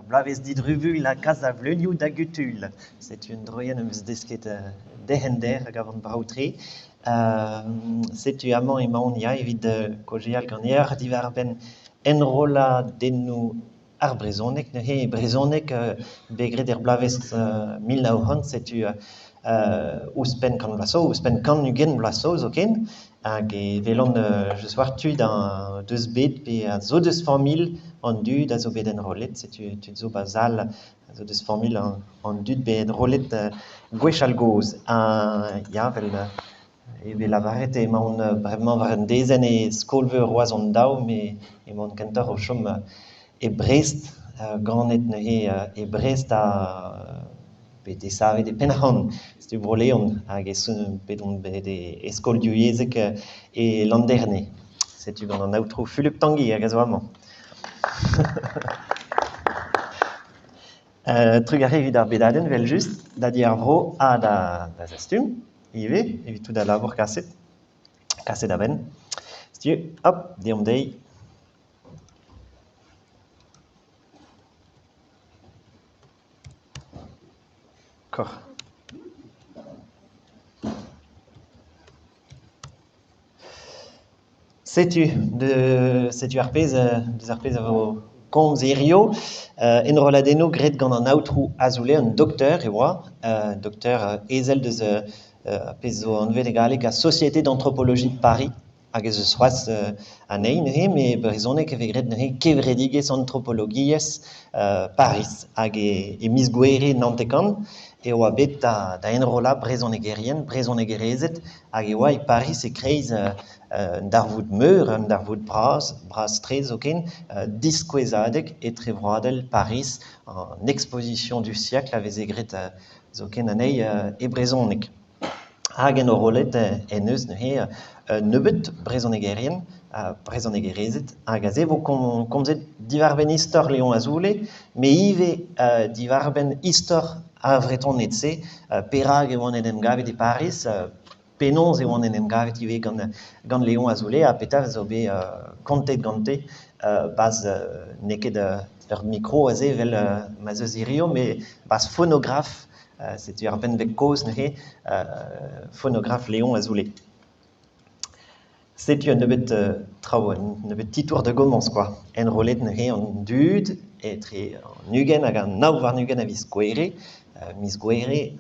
Ur bloavezh didrubuilh ha kalz a vleunioù da gutuilh. Setu un droienn am eus desket derc'hent-dec'h a gavan brav-tre. Setu amañ emaon ya evit kaozeal ganeoc'h diwar-benn enrolladennoù ar brezhoneg. Neuze e brezhoneg bet graet er bloavezh 1900, setu ouzhpenn kant vloaz zo, ouzhpenn 120 vloaz zo zoken. Hag e welan just war tud deus bet pe a zo deus familh an dud a zo bet enrollet. Setu tud zo 'ba sal a zo deus familh an dud bet enrollet gwechall-gozh. Ha ya, 'vel e vez lavaret emaon bremañ war un dezenn e skol-veur Roazhon daou, met emaon kentoc'h o chom e Brest, ganet neuze e Brest ha bet desavet e Penn-Arc'hant, setu Bro-Leon, hag bet on bet e skol divyezhek e Landerne. Setu gant an aotrou Fulup Tangi hag a zo amañ. Trugarez evit ar bedadenn evel-just, da Di ar Vro ha da Zastum ivez, evit tout al labour kaset, kaset a-benn. Setu, hop, deomp dezhi. Koc'h. Setu, setu ar pezh, deus ar pezh a vo komz hirio. Enrolladennoù graet gant an aotrou Azoulay, un dokteur e oa, dokteur ezel deus ar pezh zo anvet e galleg ar Société d'anthropologie de Paris. Hag ez eus c'hoazh anezhi neuze, met brezhoneg e vez graet neuze kevredigezh antropologiezh Pariz. Hag e miz Gouhere 90 e oa bet da enrollañ brezhonegerien, brezhonegerezed, hag e oa e Pariz e-kreiz un darvoud meur, un darvoud bras, bras-tre zoken, diskouezadeg etrevroadel Pariz, an Exposition du siècle a veze graet zoken anezhi e brezhoneg. Hag enrollet en deus neuze un nebeud brezhonegerien ha brezhonegerezed hag aze e vo komzet diwar-benn istor Léon Azoulay met ivez diwar-benn istor ar Vretoned-se, perak e oant en em gavet e Pariz, penaos e oant en em gavet ivez gant Léon Azoulay ha petra zo bet kontet gante 'barzh n'eo ket ur mikro aze evel ma'z eus hiziv met 'barzh fonograf Setu ar benveg kozh neuze, fonograf Léon Azoulay. Setu un nebeud traoù, un nebeud titour da gomañs kwa. Enrollet neuze an dud etre an 20 hag an 29 a viz Gouere, miz Gouere,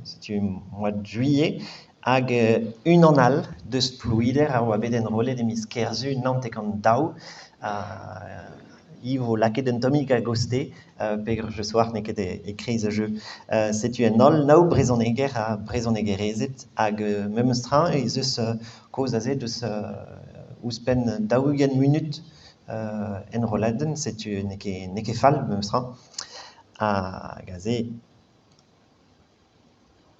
setu mois de juillet, hag unan all deus Plouider a oa bet enrollet e miz Kerzu 92, hi vo lakaet un tammig a-gostez peogwir je soar n'eo ket e-kreiz ar jeu. Setu en holl nav brezhoneger ha brezhonegerezed hag memes tra ez eus kaoz aze deus ouzhpenn 40 munut enrolladenn, setu n'eo ket n'eo ket fall memes tra. Hag aze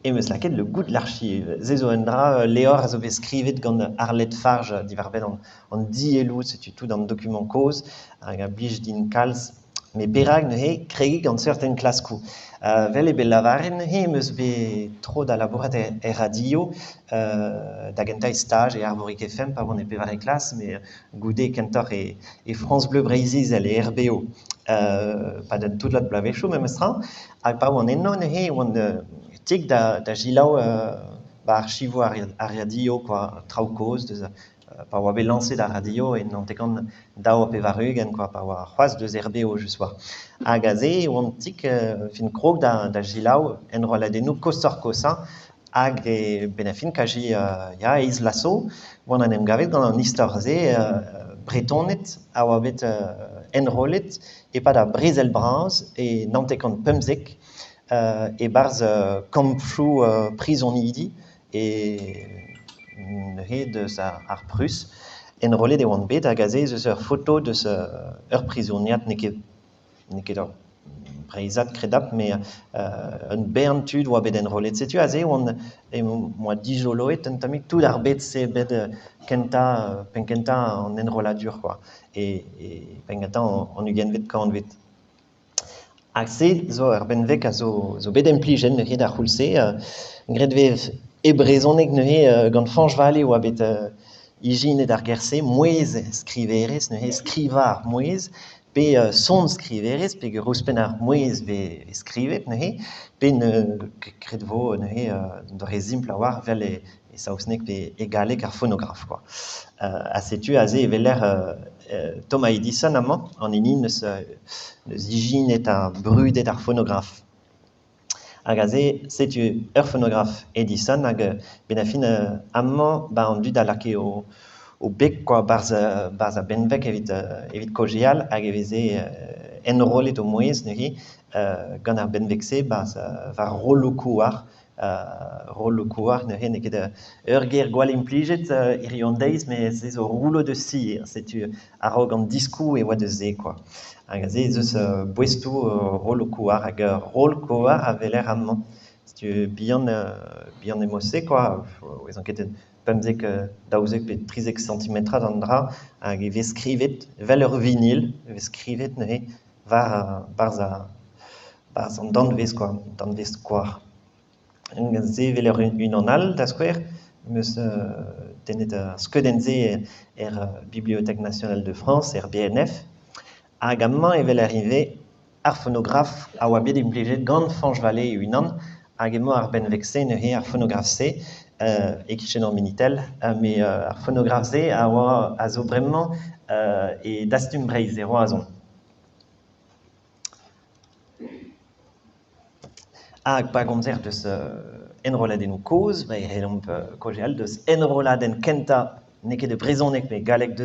Em eus lakaet le goût de l'archive. Se zo un dra, levr a zo bet skrivet gant Arlette Farge diwar-benn an dielloù, setu tout an dokumant kozh hag a blij din kalz. Met perak neuze kregiñ gant seurt enklaskoù? Vel eo bet lavaret neuze em eus bet tro da labourat er radio, da gentañ e staj e Arvorig FM pa oan e pevare klas, met goude kentoc'h e France Bleu Breizh-Izel, e RBO. 'Pad un toullad bloavezhioù memestra. Hag pa oan eno neuze e oan tik da selaou ba archivoù ar radio kwa, traoù kozh deus pa oa bet lañset ar radio e 92 kwa, pa oa c'hoazh deus RBO just 'oa. Hag aze e oan tik fin krog da selaou enrolladennoù koshoc'h-koshañ hag e-benn ar fin kazi ya eizh vloaz zo oan en em gavet gant an istor-se Bretoned a oa bet enrollet e-pad ar brezel bras e 1915 e-barzh kampoù prizonidi e neuze deus ar Prus. Enrollet e oant bet hag aze ez eus ur foto deus ur prizoniad n'eo ket N'eo ket ur Breizhad kredapl met un bern tud oa bet enrollet. Setu aze oan em boa dizoloet un tammig tout ar bed-se bet kentañ penn-kentañ an enrolladur kwa e penn-kentañ an ugentvet kantved. Hag se zo ur benveg a zo zo bet implijet neuze d'ar c'houlz-se. Graet 'vez e brezhoneg neuze gant Fañch Vallée oa bet ijinet ar ger-se, mouezh skriverez neuze, skrivañ ar mouezh. Pe sonskriverezh peogwir ouzhpenn ar mouezh 'vez skrivet neuze, pe graet 'vo neuze un doare simpl a-walc'h 'vel e saozneg pe e galleg ar fonograf kwa. Ha setu aze e weler Thomas Edison amañ, an hini 'neus 'neus ijinet ha brudet ar fonograf. Hag aze setu ur fonograf Edison hag 'benn ar fin amañ 'ba an dud a lakae o beg kwa 'barzh 'barzh ar benveg evit kaozeal hag e veze enrollet o mouezh neuze gant ar benveg-se 'barzh war rolloù-kouarn. Rolloù-kouarn neuze n'eo ket ur ger gwall implijet hiziv an deiz met se zo rouleau de cire, setu a-raok an diskoù e oa deus se kwa. Hag aze ez eus boestoù rolloù-kouarn hag ur roll-kouarn a weler amañ. Setu bihan bihan emañ-se kwa, 'ouezan ket 15, 12 pe 13 santimetrad an dra hag e vez skrivet 'vel ur vinil, e vez skrivet neuze war 'barzh 'barzh an danvez kwa, danvez koar. Sevel unan all da skouer, 'm eus tennet ar skeudenn-se er Bibliothèque nationale de France, er BNF, hag amañ e weler ivez ar fonograf a oa bet implijet gant Fañch Vallée e-unan, hag emañ ar benveg-se neuze, ar fonograf-se, e-kichen ar Minitel, met ar fonograf-se a oa a zo bremañ e Dastum Breizh e Roazhon. Hag pa gomzer deus enrolladennoù kozh, e c'hellomp kaozeal deus enrolladenn kentañ, n'eo ket e brezhoneg met galleg deus.